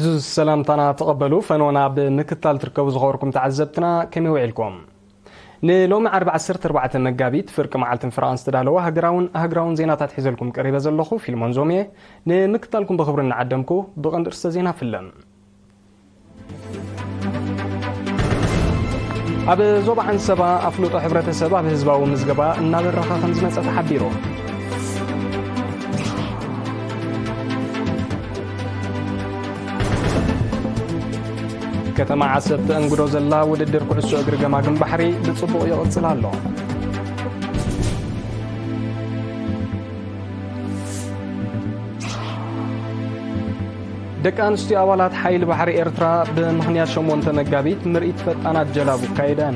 ዕዙዝ ሰላምታና ተቐበሉ። ፈኖና ብምክታል ትርከቡ ዝኸበርኩም ተዓዘብትና ከመይ ውዒልኩም? ንሎሚ ዓርቢ ዓሰርተ ኣርባዕተ መጋቢት ፍርቂ መዓልትን ፍርቓን ዝተዳለወ ሃገራውን ኣህግራውን ዜናታት ሒዘልኩም ቀሪበ ዘለኹ ፊልሞን ዞምየ። ንምክታልኩም ብኽብሪ እናዓደምኩ ብቐንዲ ርእሰ ዜና ፍለም። ኣብ ዞባ ዓንሰባ ኣፍልጦ ሕብረተሰብ ኣብ ህዝባዊ ምዝገባ እናበረኸ ከም ዝመጸ ተሓቢሩ። ከተማ ዓሰብ ተእንግዶ ዘላ ውድድር ኩዕሶ እግሪ ገማግም ባሕሪ ብጽቡቕ ይቕጽል ኣሎ። ደቂ ኣንስትዮ ኣባላት ሓይሊ ባሕሪ ኤርትራ ብምኽንያት ሸሞንተ መጋቢት ምርኢት ፈጣናት ጀላቡ ኣካየደን።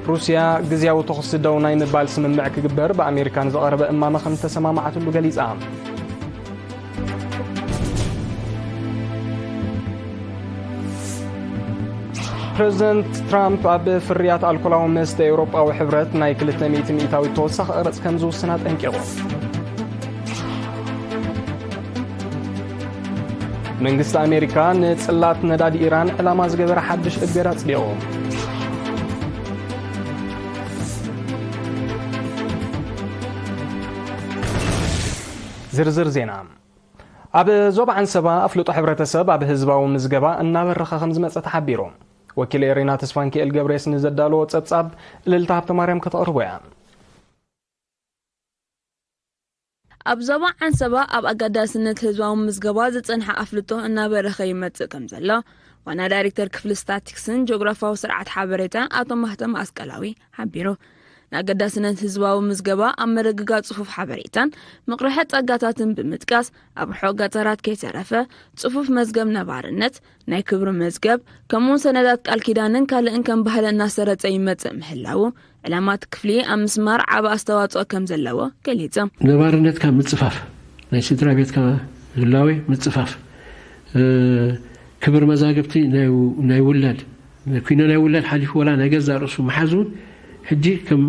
ሩስያ ግዝያዊ ተኹሲ ደው ናይ ምባል ስምምዕ ክግበር ብኣሜሪካ ንዝቐረበ እማመ ከም ዝተሰማማዓትሉ ገሊጻ። ፕሬዚደንት ትራምፕ ኣብ ፍርያት ኣልኮላዊ መስተ ኤውሮጳዊ ሕብረት ናይ ክልተ ሚእቲ ሚእታዊት ተወሳኺ ቀረጽ ከም ዝውስን ኣጠንቂቑ። መንግስቲ ኣሜሪካ ንጽላት ነዳዲ ኢራን ዕላማ ዝገበረ ሓድሽ እገዳ ኣጽዲቑ። ዝርዝር ዜና። ኣብ ዞባ ዓንሰባ ኣፍልጦ ሕብረተሰብ ኣብ ህዝባዊ ምዝገባ እናበረኸ ከም ዝመጸ ተሓቢሩ። ወኪል ኤሪና ተስፋንኪኤል ገብሬስ ንዘዳለዎ ጸብጻብ እልልታ ሃብተማርያም ከተቕርቦ እያ። ኣብ ዞባ ዓንሰባ ኣብ ኣገዳስነት ህዝባዊ ምዝገባ ዝጸንሐ ኣፍልጦ እናበረኸ ይመጽእ ከም ዘሎ ዋና ዳይሬክተር ክፍሊ ስታቲክስን ጂኦግራፋዊ ስርዓት ሓበሬታን ኣቶ ማህተም ኣስቀላዊ ሓቢሩ። ንኣገዳስነት ህዝባዊ ምዝገባ ኣብ ምርግጋጽ ጽፉፍ ሓበሬታን ምቕርሐ ጸጋታትን ብምጥቃስ፣ ኣብ ርሑቕ ገጠራት ከይተረፈ ጽፉፍ መዝገብ ነባርነት፣ ናይ ክብሪ መዝገብ፣ ከምኡውን ሰነዳት ቃል ኪዳንን ካልእን ከም ባህሊ እናሰረጸ ይመጽእ ምህላዉ፣ ዕላማ እቲ ክፍሊ ኣብ ምስማር ዓቢ ኣስተዋጽኦ ከም ዘለዎ ገሊጹ። ነባርነትካ ምጽፋፍ፣ ናይ ስድራ ቤትካ ህላዌ ምጽፋፍ፣ እ፣ ክብሪ መዛግብቲ ናይ ው-፣ ናይ ውላድ፣ ኩነ ናይ ውላድ ሓሊፉ ወላ ናይ ገዛእ ርእሱ ምሓዝ እውን ሕጂ ከም፣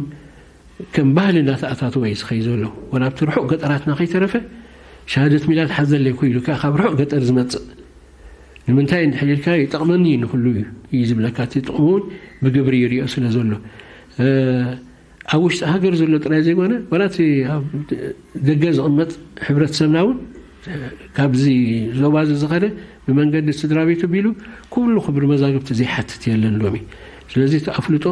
ከም ባህሊ እናተኣታተወ እዩ ዝኸይድ ዘሎ። ወላ ኣብቲ ርሑቕ ገጠራትና ከይተረፈ ሸሃደት ሚላድ ሓዘለይ እኮ ኢሉ ከኣ ካብ ርሑቕ ገጠር ዝመጽእ ንምንታይ እንድሕር ኢልካ ይጠቕመኒ እዩ ንኹሉ እዩ፣ እዩ ዝብለካ። እቲ ጥቕሙ እውን ብግብሪ ይሪኦ ስለ ዘሎ። እ፣ ኣብ ውሽጢ ሃገር ዘሎ ጥራይ ዘይኮነ፣ ዋላ እቲ ኣብ ደገ ዝቕመጥ ሕብረተሰብና እውን ካብዚ ዞባ እዚ ዝኸደ ብመንገዲ ስድራ ቤቱ ቢሉ ኩሉ ክብሪ መዛግብቲ ዘይሓትት የለን ሎሚ። ስለዚ እቲ ኣፍልጦ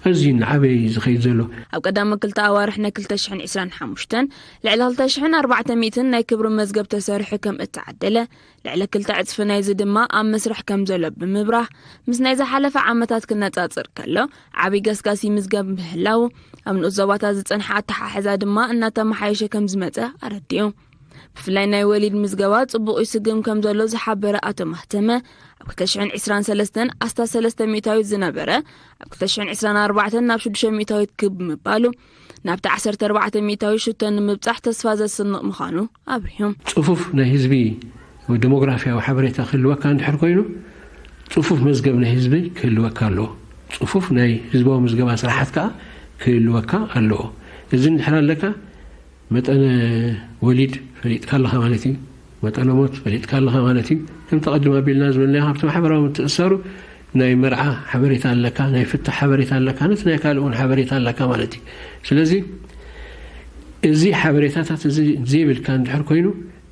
ኣዝዩ እናዓበየ እዩ ዝኸይድ ዘሎ። ኣብ ቀዳመ ክልተ ኣዋርሕ ናይ ክልተ ሽሕን ዕስራን ሓሙሽተን ልዕሊ ክልተ ሽሕን ኣርባዕተ ሚእትን ናይ ክብሪ መዝገብ ተሰሪሑ ከም እተዓደለ፣ ልዕሊ ክልተ ዕጽፊ ናይዚ ድማ ኣብ መስርሕ ከም ዘሎ ብምብራህ፣ ምስ ናይ ዝሓለፈ ዓመታት ክነጻጽር ከሎ ዓቢ ገስጋሲ ምዝገብ ምህላው፣ ኣብ ንኡስ ዞባታት ዝጸንሐ ኣተሓሕዛ ድማ እናተመሓየሸ ከም ዝመጸ ኣረዲኡ። ብፍላይ ናይ ወሊድ ምዝገባ ጽቡቕ ይስግም ከም ዘሎ ዝሓበረ ኣቶ ማህተመ፣ ኣብ ክልተ ሽሕን ዕስራን ሰለስተን ኣስታት ሰለስተ ሚእታዊት ዝነበረ፣ ኣብ ክልተ ሽሕን ዕስራን ኣርባዕተን ናብ ሽዱሽተ ሚእታዊት ክብ ምባሉ፣ ናብቲ ዓሰርተ ኣርባዕተ ሚእታዊት ሽቶ ንምብጻሕ ተስፋ ዘስንቕ ምዃኑ ኣብሪሁ። ጽፉፍ ናይ ህዝቢ ወይ ዴሞግራፊያዊ ሓበሬታ ክህልወካ እንድሕር ኮይኑ፣ ጽፉፍ መዝገብ ናይ ህዝቢ ክህልወካ ኣለዎ። ጽፉፍ ናይ ህዝባዊ ምዝገባ ስራሓት ከኣ ክህልወካ ኣለዎ። እዚ እንድሕር ኣለካ፣ መጠነ ወሊድ ፈሊጥካ ኣለኻ ማለት እዩ። መጠነ ሞት ፈሊጥካ ኣለኻ ማለት እዩ። ከምቲ ቀድም ኣቢልና ዝበልናዮ፣ ካብቲ ማሕበራዊ ምትእስሳሩ ናይ መርዓ ሓበሬታ ኣለካ፣ ናይ ፍታሕ ሓበሬታ ኣለካ፣ ነቲ ናይ ካልእ እውን ሓበሬታ ኣለካ ማለት እዩ። ስለዚ እዚ ሓበሬታታት እዚ ዘይብልካ እንድሕር ኮይኑ፣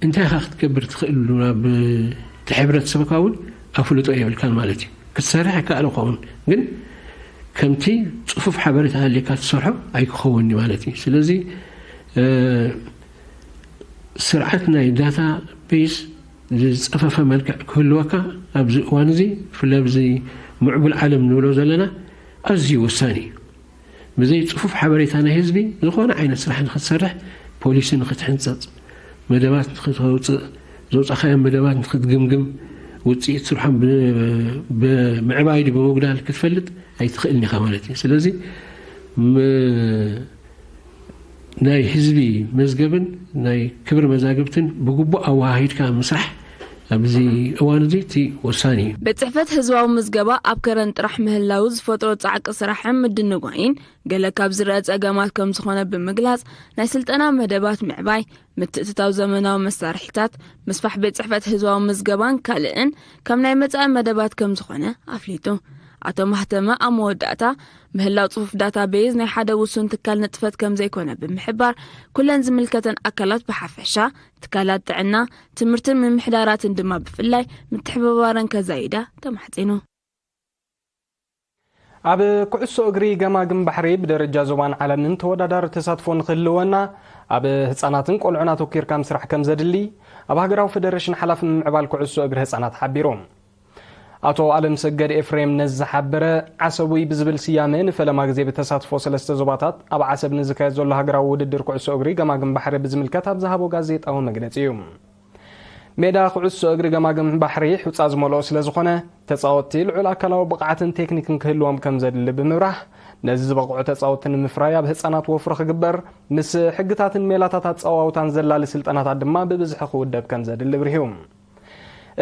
እንታይ ኢኻ ክትገብር ትኽእል? ናብ እቲ ሕብረተሰብካ እውን ኣፍልጦ የብልካን ማለት እዩ። ክትሰርሕ ይከኣል ይኸውን፣ ግን ከምቲ ጽፉፍ ሓበሬታ ሃልየካ ትሰርሖ ኣይክኸውን እዩ ማለት እዩ። ስለዚ፣ እ፣ ስርዓት ናይ ዳታ ቤዝ ዝጸፈፈ መልክዕ ክህልወካ ኣብዚ እዋን እዚ፣ ብፍላይ ኣብዚ ምዕቡል ዓለም ንብሎ ዘለና፣ ኣዝዩ ወሳኒ እዩ። ብዘይ ጽፉፍ ሓበሬታ ናይ ህዝቢ ዝኾነ ዓይነት ስራሕ ንኽትሰርሕ፣ ፖሊሲ ንኽትሕንጸጽ፣ መደባት ንኽተውጽእ፣ ዘውጻኻዮም መደባት ንኽትግምግም፣ ውጽኢት ስርሖም ብ-፣ ብምዕባይ ድዩ ብምጉዳል ክትፈልጥ ኣይትኽእልን ኢኻ ማለት እዩ። ስለዚ ም-፣ ናይ ህዝቢ መዝገብን ናይ ክብሪ መዛግብትን ብግቡእ ኣወሃሂድካ ምስራሕ ኣብዚ እዋን እዚ እቲ ወሳኒ እዩ። ቤት ጽሕፈት ህዝባዊ ምዝገባ ኣብ ከረን ጥራሕ ምህላው ዝፈጥሮ ጻዕቂ ስራሕን ምድንጓይን ገለ ካብ ዝረአ ጸገማት ከም ዝኾነ ብምግላጽ፣ ናይ ስልጠና መደባት ምዕባይ፣ ምትእትታው ዘመናዊ መሳርሒታት፣ ምስፋሕ ቤት ጽሕፈት ህዝባዊ ምዝገባን ካልእን ከም ናይ መጻኢ መደባት ከም ዝኾነ ኣፍሊጡ። ኣቶ ማህተመ ኣብ መወዳእታ፣ ምህላው ጽፉፍ ዳታ ቤዝ ናይ ሓደ ውሱን ትካል ንጥፈት ከም ዘይኮነ ብምሕባር፣ ኩለን ዝምልከተን ኣካላት ብሓፈሻ፣ ትካላት ጥዕና፣ ትምህርትን ምምሕዳራትን ድማ ብፍላይ ምትሕብባረን ከዛይዳ ተማሕጺኑ። ኣብ ኩዕሶ እግሪ ገማግም ባሕሪ ብደረጃ ዞባን ዓለምን ተወዳዳሪ ተሳትፎ ንክህልወና ኣብ ህፃናትን ቆልዑን ኣተኪርካ ምስራሕ ከም ዘድሊ ኣብ ሃገራዊ ፌደሬሽን ሓላፊ ምምዕባል ኩዕሶ እግሪ ህፃናት ሓቢሩ። ኣቶ ኣለም ሰገድ ኤፍሬም ነዚ ዝሓበረ ዓሰቡይ ብዝብል ስያመ ንፈለማ ግዜ ብተሳትፎ ሰለስተ ዞባታት ኣብ ዓሰብ ንዝካየድ ዘሎ ሃገራዊ ውድድር ኩዕሶ እግሪ ገማግም ባሕሪ ብዝምልከት ኣብ ዝሃቦ ጋዜጣዊ መግለፂ እዩ። ሜዳ ኩዕሶ እግሪ ገማግም ባሕሪ ሑፃ ዝመልኦ ስለ ዝኾነ ተፃወትቲ ልዑል ኣካላዊ ብቕዓትን ቴክኒክን ክህልዎም ከም ዘድሊ ብምብራህ ነዚ ዝበቕዑ ተፃወትቲ ንምፍራይ ኣብ ህፃናት ወፍሪ ክግበር ምስ ሕግታትን ሜላታት ኣፀዋውታን ዘላሊ ስልጠናታት ድማ ብብዝሒ ክውደብ ከም ዘድሊ ብርሂው።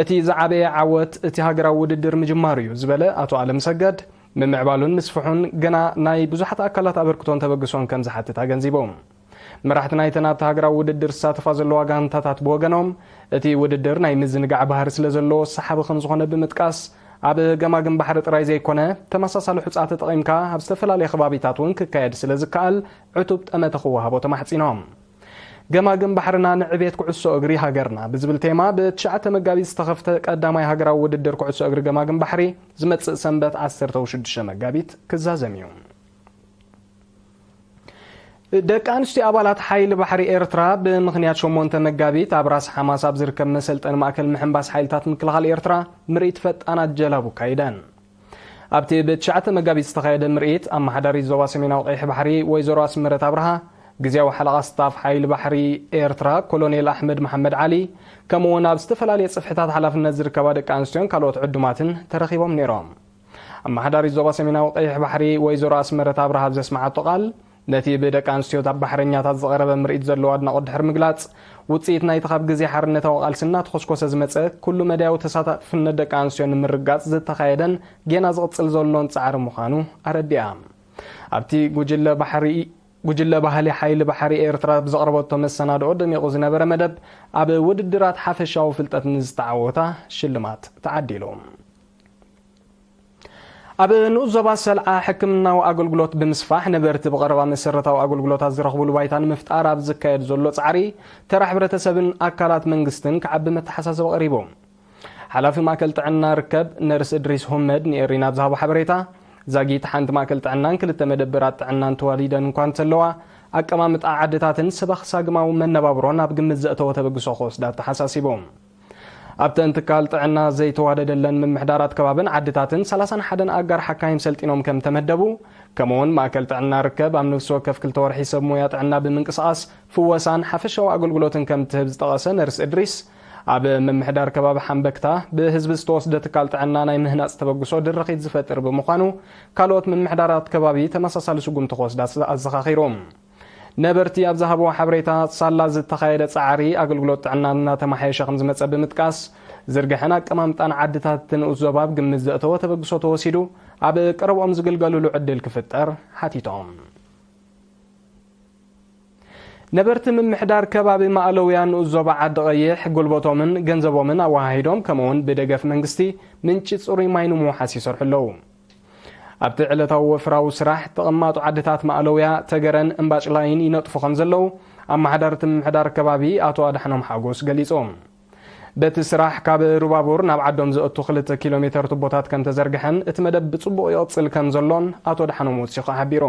እቲ ዝዓበየ ዓወት እቲ ሃገራዊ ውድድር ምጅማሩ እዩ ዝበለ ኣቶ ኣለም ሰገድ፣ ምምዕባሉን ምስፍሑን ገና ናይ ብዙሓት ኣካላት ኣበርክቶን ተበግሶን ከም ዝሓትት ኣገንዚቡ። መራሕቲ ናይተን ኣብቲ ሃገራዊ ውድድር ዝሳተፋ ዘለዋ ጋንታታት ብወገኖም፣ እቲ ውድድር ናይ ምዝንጋዕ ባህሪ ስለ ዘለዎ ሰሓቢ ከም ዝኾነ ብምጥቃስ፣ ኣብ ገማግም ባሕሪ ጥራይ ዘይኮነ ተመሳሳሊ ሑጻ ተጠቒምካ ኣብ ዝተፈላለየ ከባቢታት እውን ክካየድ ስለ ዝከኣል ዕቱብ ጠመተ ክወሃቦ ተማሕጺኖም። ገማግም ባሕርና ንዕቤት ኩዕሶ እግሪ ሃገርና ብዝብል ቴማ ብ9 መጋቢት ዝተኸፍተ ቀዳማይ ሃገራዊ ውድድር ኩዕሶ እግሪ ገማግም ባሕሪ ዝመጽእ ሰንበት ዓሰርተ ሽዱሽተ መጋቢት ክዛዘም እዩ። ደቂ ኣንስትዮ ኣባላት ሓይሊ ባሕሪ ኤርትራ ብምኽንያት ሸሞንተ መጋቢት ኣብ ራስ ሓማስ ኣብ ዝርከብ መሰልጠኒ ማእከል ምሕንባስ ሓይልታት ምክልኻል ኤርትራ ምርኢት ፈጣናት ጀላቡ ካይደን። ኣብቲ ብ9 መጋቢት ዝተኻየደ ምርኢት ኣመሓዳሪት ዞባ ሰሜናዊ ቀይሕ ባሕሪ ወይዘሮ ኣስመረት ኣብርሃ፣ ግዝያዊ ሓለቓ ስታፍ ሓይሊ ባሕሪ ኤርትራ ኮሎኔል ኣሕመድ መሓመድ ዓሊ፣ ከምኡ እውን ኣብ ዝተፈላለየ ጽፍሕታት ሓላፍነት ዝርከባ ደቂ ኣንስትዮን ካልኦት ዕዱማትን ተረኺቦም ነይሮም። ኣመሓዳሪት ዞባ ሰሜናዊ ቀይሕ ባሕሪ ወይዘሮ ኣስመረት ኣብርሃ ኣብ ዘስምዓቶ ቃል፣ ነቲ ብደቂ ኣንስትዮ ባሕረኛታት ዝቐረበ ምርኢት ዘለዎ ኣድናቖት ድሕሪ ምግላጽ፣ ውጽኢት ናይቲ ካብ ግዜ ሓርነታዊ ቃልሲ እናተኾስኮሰ ዝመጸ ኩሉ መዳያዊ ተሳታፍነት ደቂ ኣንስትዮ ንምርግጋጽ ዝተኻየደን ጌና ዝቕጽል ዘሎን ጻዕሪ ምዃኑ ኣረዲኣ። ኣብቲ ጉጅለ ባሕሪ ጉጅለ ባህሊ ሓይሊ ባሕሪ ኤርትራ ብዘቕረበቶ መሰናድኦ ደሚቑ ዝነበረ መደብ ኣብ ውድድራት ሓፈሻዊ ፍልጠት ንዝተዓወታ ሽልማት ተዓዲሉ። ኣብ ንኡስ ዞባ ሰልዓ ሕክምናዊ ኣገልግሎት ብምስፋሕ ነበርቲ ብቐረባ መሰረታዊ ኣገልግሎታት ዝረኽብሉ ባይታ ንምፍጣር ኣብ ዝካየድ ዘሎ ጻዕሪ ተራ ሕብረተሰብን ኣካላት መንግስትን ክዓቢ መተሓሳሰቢ ቀሪቡ። ሓላፊ ማእከል ጥዕና ርከብ ነርስ እድሪስ ሁመድ ንኤሪና ኣብ ዝሃቦ ሓበሬታ፣ ዛጊት ሓንቲ ማእከል ጥዕናን ክልተ መደበራት ጥዕናን ተዋሊደን እኳ እንተለዋ፣ ኣቀማምጣ ዓድታትን ሰባኽ ሳግማዊ መነባብሮን ኣብ ግምት ዘእተወ ተበግሶ ክወስዳ ኣተሓሳሲቡ። ኣብተን ትካል ጥዕና ዘይተዋደደለን ምምሕዳራት ከባብን ዓድታትን ሰላሳን ሓደን ኣጋር ሓካይም ሰልጢኖም ከም ተመደቡ፣ ከምኡውን ማእከል ጥዕና ርከብ ኣብ ነፍሲ ወከፍ ክልተ ወርሒ ሰብ ሞያ ጥዕና ብምንቅስቓስ ፍወሳን ሓፈሻዊ ኣገልግሎትን ከም ትህብ ዝጠቐሰ ነርስ እድሪስ፣ ኣብ ምምሕዳር ከባቢ ሓምበክታ ብህዝቢ ዝተወስደ ትካል ጥዕና ናይ ምህናፅ ተበግሶ ድርኺት ዝፈጥር ብምዃኑ ካልኦት ምምሕዳራት ከባቢ ተመሳሳሊ ስጉምቲ ክወስዳ ኣዘኻኺሩ። ነበርቲ ኣብ ዝሃብዎ ሓበሬታ፣ ሳላ ዝተኻየደ ጻዕሪ ኣገልግሎት ጥዕና እናተመሓየሸ ከም ዝመጸ ብምጥቃስ፣ ዝርግሐን ኣቀማምጣን ዓድታት እቲ ንኡስ ዞባ ኣብ ግምት ዘእተወ ተበግሶ ተወሲዱ ኣብ ቀረብኦም ዝግልገልሉ ዕድል ክፍጠር ሓቲቶም። ነበርቲ ምምሕዳር ከባቢ ማእለውያ ንኡስ ዞባ ዓዲ ቐይሕ ጉልበቶምን ገንዘቦምን ኣወሃሂዶም ከምኡውን ብደገፍ መንግስቲ ምንጪ ጽሩይ ማይ ንምውሓስ ይሰርሑ ኣለዉ። ኣብቲ ዕለታዊ ወፍራዊ ስራሕ ተቐማጦ ዓድታት ማእለውያ፣ ተገረን እምባጭላይን ይነጥፉ ከም ዘለዉ ኣመሓዳሪ እቲ ምምሕዳር ከባቢ ኣቶ ኣድሓኖም ሓጎስ ገሊጹ። በቲ ስራሕ ካብ ሩባቡር ናብ ዓዶም ዘእቱ ክልተ ኪሎ ሜተር ቱቦታት ከም ተዘርግሐን እቲ መደብ ብጽቡቕ ይቕጽል ከም ዘሎን ኣቶ ኣድሓኖም ወሲኹ ሓቢሩ።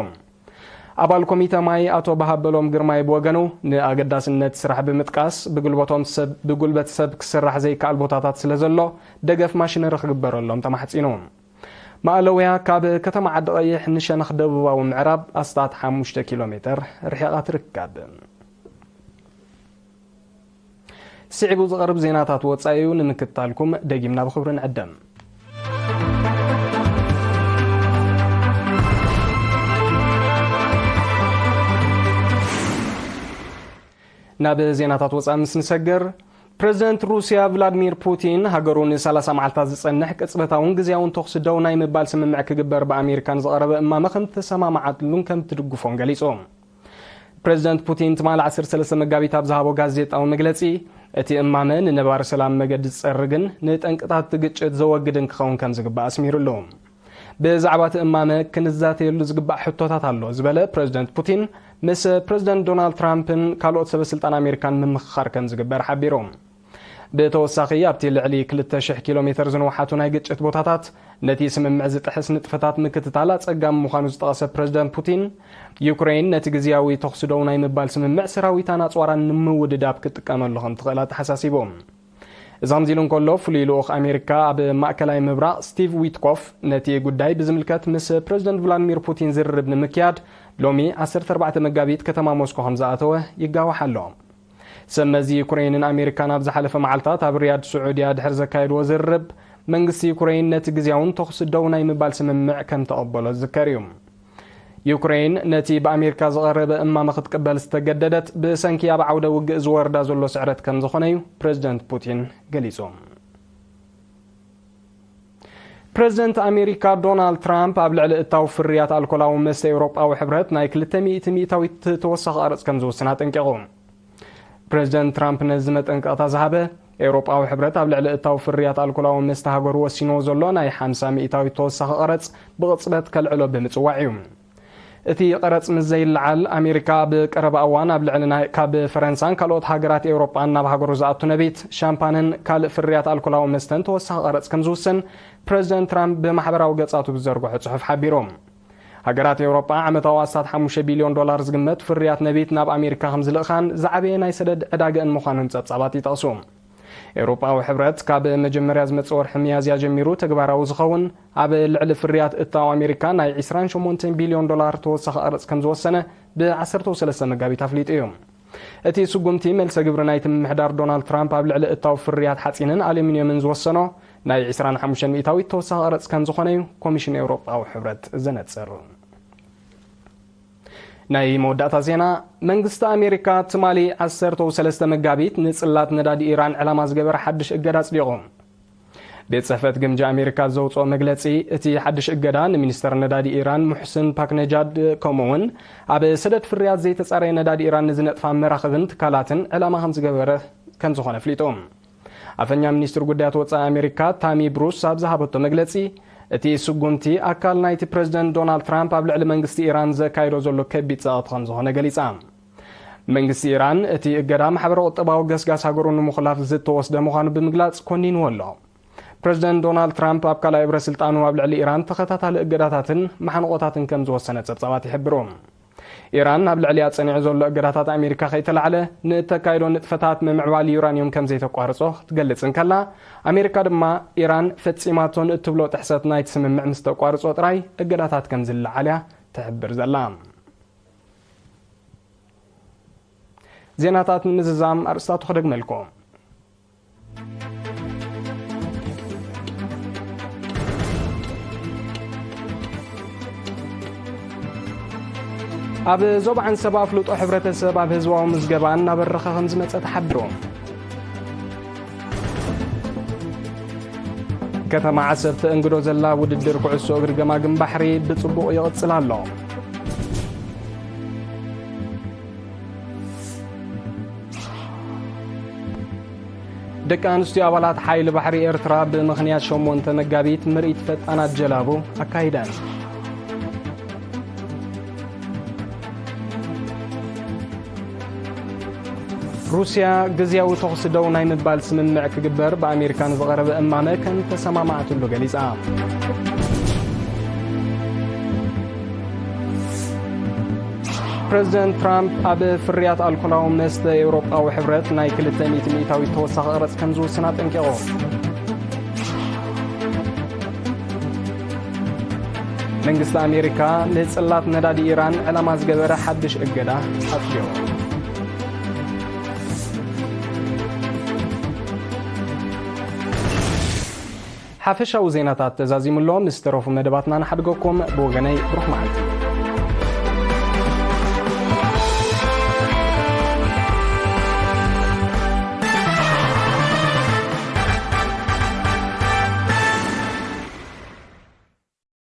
ኣባል ኮሚተ ማይ ኣቶ በሃበሎም ግርማይ ብወገኑ፣ ንኣገዳስነት ስራሕ ብምጥቃስ፣ ብጉልበቶም ሰብ ብጉልበት ሰብ ክስራሕ ዘይከኣል ቦታታት ስለ ዘሎ ደገፍ ማሽነሪ ክግበረሎም ተማሕጺኑ። ማእለውያ ካብ ከተማ ዓዲ ቐይሕ ንሸነኽ ደቡባዊ ምዕራብ ኣስታት ሓሙሽተ ኪሎ ሜተር ርሒቓ ትርከብ። ስዒቡ ዝቐርብ ዜናታት ወጻኢ እዩ፣ ንምክትታልኩም ደጊምና ብኽብሪ ንዕደም። ናብ ዜናታት ወጻኢ ምስ ንሰግር፣ ፕረዚደንት ሩስያ ቭላድሚር ፑቲን፣ ሃገሩ ን30 መዓልታት ዝጸንሕ ቅጽበታውን ግዝያውን ተኹሲ ደው ናይ ምባል ስምምዕ ክግበር ብኣሜሪካ ንዝቐረበ እማመ ከም ተሰማማዓትሉን ከም ትድግፎን ገሊጹ። ፕረዚደንት ፑቲን ትማሊ ዓሰርተ ሰለስተ መጋቢት ኣብ ዝሃቦ ጋዜጣዊ መግለጺ፣ እቲ እማመ ንነባሪ ሰላም መገዲ ዝጸርግን ንጠንቅታት ግጭት ዘወግድን ክኸውን ከም ዝግባእ ኣስሚሩሉ። ብዛዕባ እቲ እማመ ክንዛተየሉ ዝግባእ ሕቶታት ኣሎ ዝበለ ፕረዚደንት ፑቲን፣ ምስ ፕረዚደንት ዶናልድ ትራምፕን ካልኦት ሰበ ስልጣን ኣሜሪካን ምምኽኻር ከም ዝግበር ሓቢሩ። ብተወሳኺ፣ ኣብቲ ልዕሊ ክልተ ሽሕ ኪሎ ሜተር ዝንውሓቱ ናይ ግጭት ቦታታት ነቲ ስምምዕ ዝጥሕስ ንጥፈታት ምክትታል ኣጸጋሚ ምዃኑ ዝጠቐሰ ፕረዚደንት ፑቲን፣ ዩክሬን ነቲ ግዝያዊ ተኹሲ ደው ናይ ምባል ስምምዕ ሰራዊታን ኣጽዋራን ንምውድዳብ ክትጥቀመሉ ከም ትኽእል ኣተሓሳሲቡ። እዚ ከምዚ ኢሉ እንከሎ፣ ፍሉይ ልኡኽ ኣሜሪካ ኣብ ማእከላይ ምብራቕ ስቲቭ ዊትኮፍ ነቲ ጉዳይ ብዝምልከት ምስ ፕረዚደንት ቭላድሚር ፑቲን ዝርርብ ንምክያድ ሎሚ ዓሰርተ ኣርባዕተ መጋቢት ከተማ ሞስኮ ከም ዝኣተወ ይጋዋሕ ኣሎ። ሰብ መዚ ዩክሬንን ኣሜሪካን ኣብ ዝሓለፈ መዓልታት ኣብ ሪያድ ስዑድያ ድሕሪ ዘካየድዎ ዝርርብ፣ መንግስቲ ዩክሬን ነቲ ግዝያውን ተኹሲ ደው ናይ ምባል ስምምዕ ከም ተቐበሎ ዝዝከር እዩ። ዩክሬን ነቲ ብኣሜሪካ ዝቐረበ እማመ ክትቅበል ዝተገደደት፣ ብሰንኪ ኣብ ዓውደ ውግእ ዝወርዳ ዘሎ ስዕረት ከም ዝኾነ እዩ ፕረዚደንት ፑቲን ገሊጹ። ፕረዚደንት ኣሜሪካ ዶናልድ ትራምፕ ኣብ ልዕሊ እታው ፍርያት ኣልኮላዊ መስተ ኤውሮጳዊ ሕብረት ናይ ክልተ ሚእቲ ሚእታዊት ተወሳኺ ቀረጽ ከም ዝውስን ኣጠንቂቑ። ፕረዚደንት ትራምፕ ነዚ መጠንቀቕታ ዝሃበ፣ ኤውሮጳዊ ሕብረት ኣብ ልዕሊ እታው ፍርያት ኣልኮላዊ መስተ ሃገሩ ወሲንዎ ዘሎ ናይ ሓምሳ ሚእታዊት ተወሳኺ ቀረጽ ብቕጽበት ከልዕሎ ብምጽዋዕ እዩ። እቲ ቀረጽ ምስ ዘይለዓል፣ ኣሜሪካ ኣብ ቀረባ እዋን ኣብ ልዕሊ ናይ፣ ካብ ፈረንሳን ካልኦት ሃገራት ኤውሮጳን ናብ ሃገሩ ዝኣቱ ነቢት፣ ሻምፓንን ካልእ ፍርያት ኣልኮላዊ መስተን ተወሳኺ ቀረጽ ከም ዝውስን ፕረዚደንት ትራምፕ ብማሕበራዊ ገጻቱ ብዝዘርግሖ ጽሑፍ ሓቢሩ። ሃገራት ኤውሮጳ ዓመታዊ ኣስታት ሓሙሽተ ቢልዮን ዶላር ዝግመት ፍርያት ነቢት ናብ ኣሜሪካ ከም ዝልእኻን ዝዓበየ ናይ ሰደድ ዕዳገአን ምዃኑን ጸብጻባት ይጠቕሱ። ኤውሮጳዊ ሕብረት ካብ መጀመርያ ዝመጽእ ወርሒ ሚያዝያ ጀሚሩ ተግባራዊ ዝኸውን ኣብ ልዕሊ ፍርያት እታው ኣሜሪካ ናይ ዕስራን ሸሞንተን ቢልዮን ዶላር ተወሳኺ ቀረጽ ከም ዝወሰነ ብ ዓሰርተ ሰለስተ መጋቢት ኣፍሊጡ እዩ። እቲ ስጉምቲ መልሰ ግብሪ ናይቲ ምምሕዳር ዶናልድ ትራምፕ ኣብ ልዕሊ እታው ፍርያት ሓጺንን ኣሉሚንየምን ዝወሰኖ ናይ ዕስራን ሓሙሽተን ሚእታዊት ተወሳኺ ቀረጽ ከም ዝኾነ እዩ ኮሚሽን ኤውሮጳዊ ሕብረት ዘነጽር። ናይ መወዳእታ ዜና፣ መንግስቲ ኣሜሪካ ትማሊ ዓሰርተ ሰለስተ መጋቢት ንጽላት ነዳዲ ኢራን ዕላማ ዝገበረ ሓድሽ እገዳ ኣጽዲቑ። ቤት ጽሕፈት ግምጃ ኣሜሪካ ዘውጽኦ መግለጺ፣ እቲ ሓድሽ እገዳ ንሚኒስተር ነዳዲ ኢራን ሙሕስን ፓክነጃድ፣ ከምኡ እውን ኣብ ሰደድ ፍርያት ዘይተጻረየ ነዳዲ ኢራን ንዝነጥፋ መራኽብን ትካላትን ዕላማ ከም ዝገበረ ከም ዝኾነ ኣፍሊጡ። ኣፈኛ ሚኒስትሪ ጉዳያት ወጻኢ ኣሜሪካ ታሚ ብሩስ ኣብ ዝሃበቶ መግለጺ፣ እቲ ስጉምቲ ኣካል ናይቲ ፕረዚደንት ዶናልድ ትራምፕ ኣብ ልዕሊ መንግስቲ ኢራን ዘካይዶ ዘሎ ከቢድ ጸቕጢ ከም ዝኾነ ገሊጻ። መንግስቲ ኢራን እቲ እገዳ ማሕበረ ቁጠባዊ ገስጋስ ሃገሩ ንምኹላፍ ዝተወስደ ምዃኑ ብምግላጽ ኮኒንዎ ኣሎ። ፕረዚደንት ዶናልድ ትራምፕ ኣብ ካልኣይ እብረ ስልጣኑ ኣብ ልዕሊ ኢራን ተኸታታሊ እገዳታትን ማሕንቆታትን ከም ዝወሰነ ጸብጻባት ይሕብሩ። ኢራን ኣብ ልዕሊኣ ጸኒዑ ዘሎ እገዳታት ኣሜሪካ ከይተላዕለ ንእተካይዶ ንጥፈታት ምምዕባል ዩራንዮም ከም ዘይተቋርጾ ክትገልጽ እንከላ፣ ኣሜሪካ ድማ ኢራን ፈጺማቶን እትብሎ ጥሕሰት ናይቲ ስምምዕ ምስ ተቋርጾ ጥራይ እገዳታት ከም ዝለዓል እያ ትሕብር ዘላ። ዜናታት ንምዝዛም ኣርእስታቱ ክደግመልኩም። ኣብ ዞባ ዓንሰባ ኣፍልጦ ሕብረተሰብ ኣብ ህዝባዊ ምዝገባ እናበረኸ ከም ዝመጸ ተሓቢሩ። ከተማ ዓሰብ ተእንግዶ ዘላ ውድድር ኩዕሶ እግሪ ገማግም ባሕሪ ብጽቡቕ ይቕጽል ኣሎ። ደቂ ኣንስትዮ ኣባላት ሓይሊ ባሕሪ ኤርትራ ብምኽንያት ሸሞንተ መጋቢት ምርኢት ፈጣናት ጀላቡ ኣካይደን። ሩስያ ግዝያዊ ተኹሲ ደው ናይ ምባል ስምምዕ ክግበር ብኣሜሪካ ንዝቐረበ እማመ ከም ተሰማማዕትሉ ገሊጻ። ፕረዚደንት ትራምፕ ኣብ ፍርያት ኣልኮላዊ መስተ ኤውሮጳዊ ሕብረት ናይ ክልተ ሚእቲ ሚእታዊት ተወሳኺ ቀረጽ ከም ዝውስን ኣጠንቂቑ። መንግስቲ ኣሜሪካ ንጽላት ነዳዲ ኢራን ዕላማ ዝገበረ ሓድሽ እገዳ ኣጽዲቑ። ሓፈሻዊ ዜናታት ተዛዚሙ ኣሎ። ምስ ተረፉ መደባትና ንሓድገኩም። ብወገነይ ብሩኽ መዓልቲ።